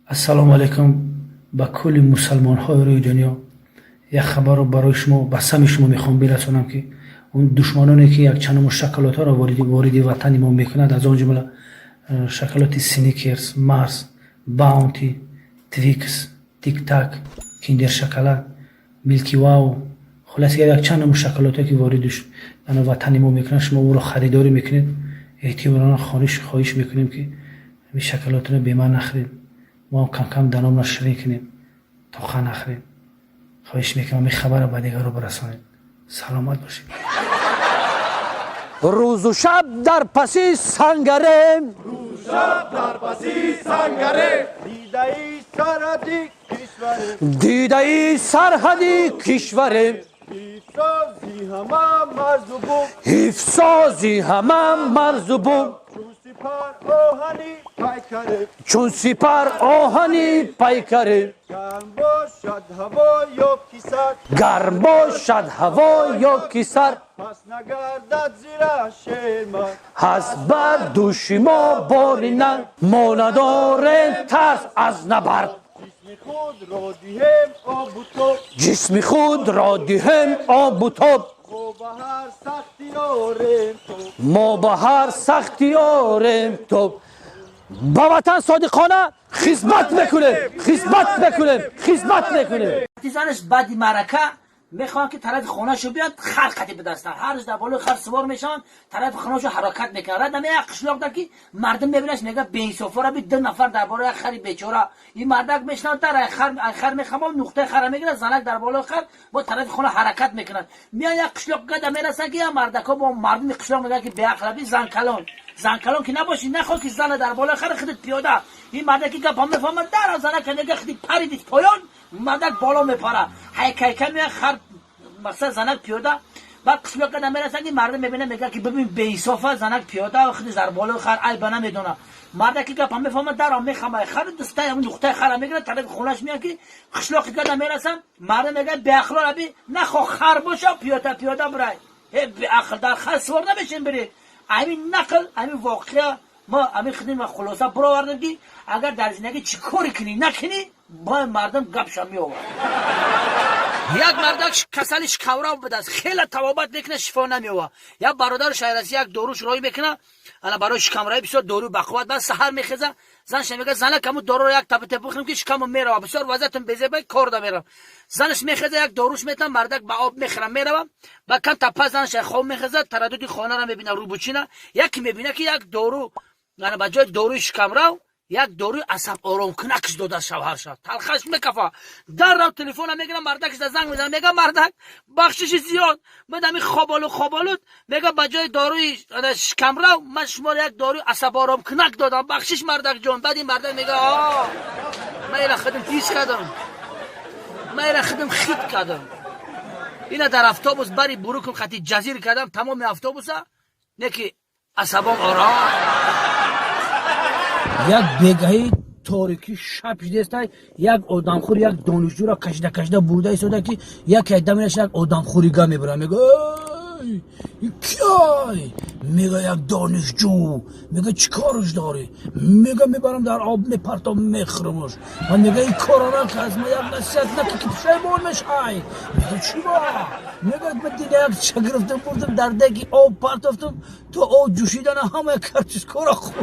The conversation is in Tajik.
Ассалому алайкум ба кулли мусалмонҳои рӯи дунё. Як хабарро барои шумо, ба сами шумо мехоҳам бирасонам, ки он душманоне, ки якчанд шоколадҳоро вориди ватани мо мекунад, аз он ҷумла шоколади Сникерс, Марс, Баунти, Твикс, Тиктак, Киндер шоколад, Милки Вау, хулоса, якчанд намуд шоколадҳое, ки вориди ватани мо мекунанд, шумо ӯро харидорӣ мекунед, эҳтимолан хоҳиш мекунем, ки ҳамин шоколадро беман нахӯред. Мо ҳам камкам даномро ширин кунем, тоқа нахӯрем. Хоҳиш мекунам, ин хабарро ба дигарро бирасонед. Саломат бошед. Рӯзу шаб дар паси сангарем. Шаб дар паси сангаре, дидаи сарҳади кишваре. Дидаи сарҳади кишварем. Ҳифзози ҳама марзу бум. Ҳифзози ҳама марзу бум. Чун сипар оҳани пайкаре. Чун сипар оҳани пайкаре. Гарм бошад ҳаво ё ки сард. Гарм бошад ҳаво ё ки сард. Пас нагардад зира шермард. Ҳаст бар дӯши мо бори нанг, мо надорем тарс аз набард. Ҷисми худро диҳем обу тоб. Ҷисми худро диҳем обу тоб. Мо ба ҳар сахтӣ орем тоб. Мо ба ҳар сахтӣ орем тоб. Ба ватан содиқона хизмат мекунем, хизмат мекунем, хизмат мекунем. Занаш баъди маърака мехоҳанд, ки тарафи хонаашо биёд, хар қати бидастанд. Ҳар рӯз дар болои хар сувор мешаванд, тарафи хонаашо ҳаракат мекунанд. Рад як қишлоқ дар ки мардум мебинаш, мега: «Беинсофора би, ду нафар дар болои як хари бечора». Ин мардак мешинавад, дар хар мехамад, нуқтаи хара мегирад, занак дар болои хар бо тарафи хона ҳаракат мекунад. Меян, як қишлоқ гада мерасанд, ки як мардако бо мардуми қишлоқ мегӯянд, ки беақлаби, занкалон, занкалон ки набошӣ, нахоҳ ки зана дар болои хар, худат пиёда. Ин мардаки гапа мефаҳмад, дар занака мега: «Худи паридит поён». Мардак боло мепара, ҳайкайка меян, хар мақсад, занак пиёда. Баъд қишлоқ гада мерасанд, ки мардум мебина, мега, ки бибин, беинсофа, занак пиёда, худи дар болои хар, айба намедона. Мардаки гапа мефаҳмад, даро мехамай хар, дастаи ҳамун нуқтаи хара мегирад, тарафи хонаш меян. Ки қишлоқи гада мерасанд, мардум мега: «Беақло аби, нахоҳ хар боша, пиёда пиёда бирай, э беақл, дар хар сувор намешин бири». Ҳамин нақл, ҳамин воқеа мо ҳамин хидим хулоса баровардем, ки агар дар зиндагӣ чӣ коре кунӣ накунӣ, бояд мардум гапша меовард. Як мардак касали шикамрав будааст, хеле табобат мекунад, шифо намеёвад. Як бародару шаҳраси як доруш роҳӣ мекунад, ана барои шикамравӣ бисёр доруи бақувват. Баъд саҳар мехеза, занаш мега: «Занак, ҳамун доруро як тапа тепа бихӯрем, ки шикаму мерава, бисёр вазъиятам безеба, кор да меравам». Занаш мехеза, як доруш метам, мардак ба об мехӯра, мерава. Ба кам тапа занаш хоб мехеза, тараддуди хонаро мебина, рӯбучина яке мебина, ки як дору, ана ба ҷои доруи шикамрав як доруи асаб оромкунакш дода шавҳарша. Талхаш мекафа, дар рав телефона мегира, мардакш да занг мезана, мега: «Мардак, бахшиши зиёд, ман ами хоболуд хоболуд». Мега: «Ба ҷои доруи шикамрав ман шуморо як доруи асаб оромкунак додам, бахшиш, мардакҷон». Баъд ин мардак мега: «О, ман ира худам ҳис кардам, ман ира худам хит кардам, ина дар автобус бари бурукум хати ҷазир кардам тамоми автобуса, не ки асабом ором». Як бегаҳи торикӣ шаб шидестай, як одамхӯр як донишҷӯро кашида кашида бурда истода, ки яке даминаш як одамхӯрига мебара, мега: «Киай?» Мега: «Як донишҷӯ». Мега: «Чӣ корш дорӣ?» Мега: «Мебарам, дар об мепартом, мехӯрамаш». Ва мега: «Ин кора нака, аз ма як насиҳат наки, ки пушаймон мешай». Мега: «Чӣ ба?» Мега: «Ма дида як ча гирифтам, бурдам, дар деги об партофтам, то об ҷӯшидана ҳамаи картишкора хӯрд».